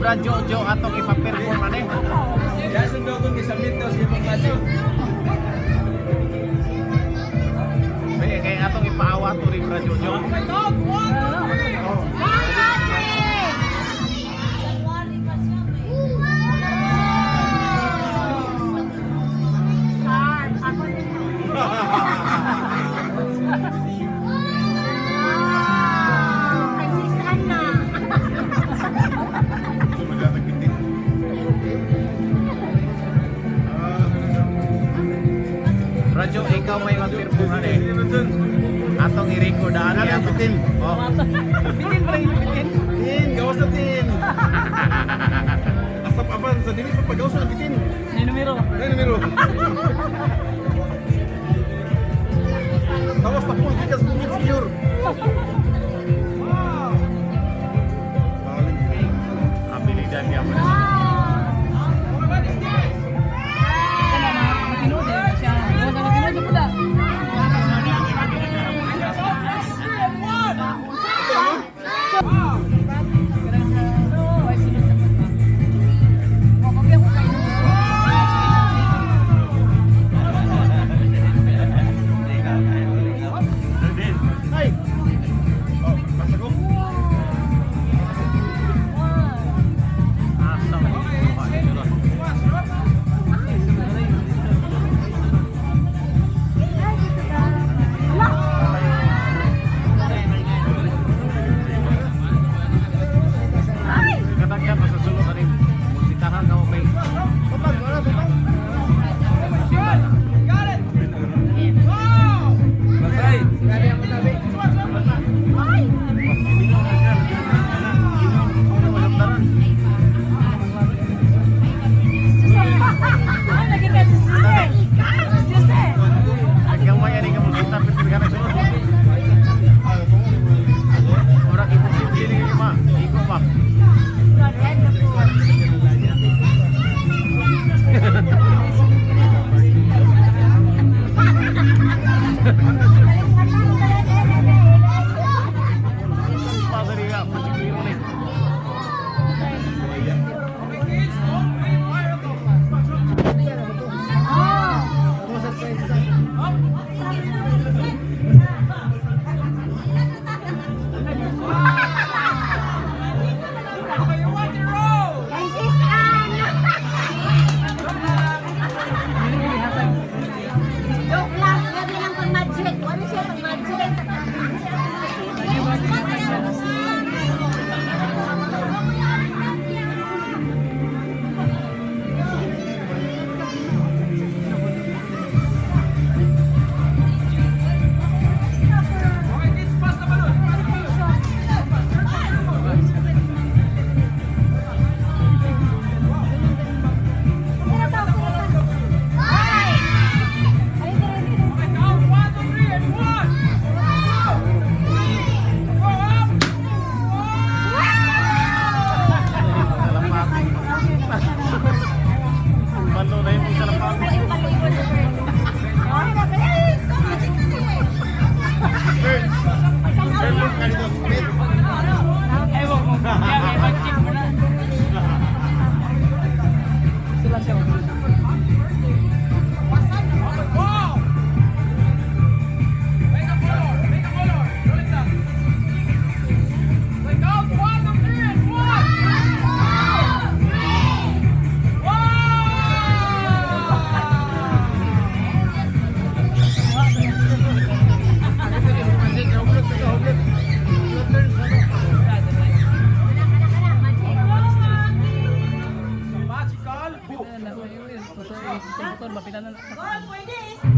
Brad Jojo atong ipa-perform ani. Jason Dogon gisubmit daw siya pang magic. Be, kay atong ipaawa to ni Brad Jojo. Ay, sis Anna. Brad Jojo, ikaw may mag-perform ani. Atong i-record ani atong. Oh. Bitin ba yung bitin? Tin, gawas na tin. Asap aban sa dili pa pagawas na bitin. Ay, numero. Ay numero. Tawas na pool gikas bukid secure. Abilidad niya mo na. Matinood eh siya. Gawas na matinood na pula. Ay, sunod sa pagka. Wakapya ko kayo. Ay. Oh, basta ko. Asa man ikuha dito. Katagyan pa sa sulod ani. Musikahan ka mo kay. Papag, wala papag. Musika na. Basay. Walang taran. Ay, lagi ka si Jose. Jose. Naggamay ani ka musika pero ka sulod. Ora kay posible ni ma. Iko pa. Pa sa riga, pasiguro ni. Ay, sis Anna. Joke lang, grabe lang pang magic. Wala siya pang magic. Okay kids, pass na balon. Pass na balon. Okay, count 1, 2, 3, and 1, 2, 3, go up! Kalapati. Balo na yung kalapati. Bird, kanito spit. Ay, wag mo. Kaya may mag-check mo na. Sila siya. Wow! Make a color, make a color. Roll it down. Okay, count 1, 2, 3, and 1, 2, 3, wow! Magical book. Motor, mapilan na. Pwede.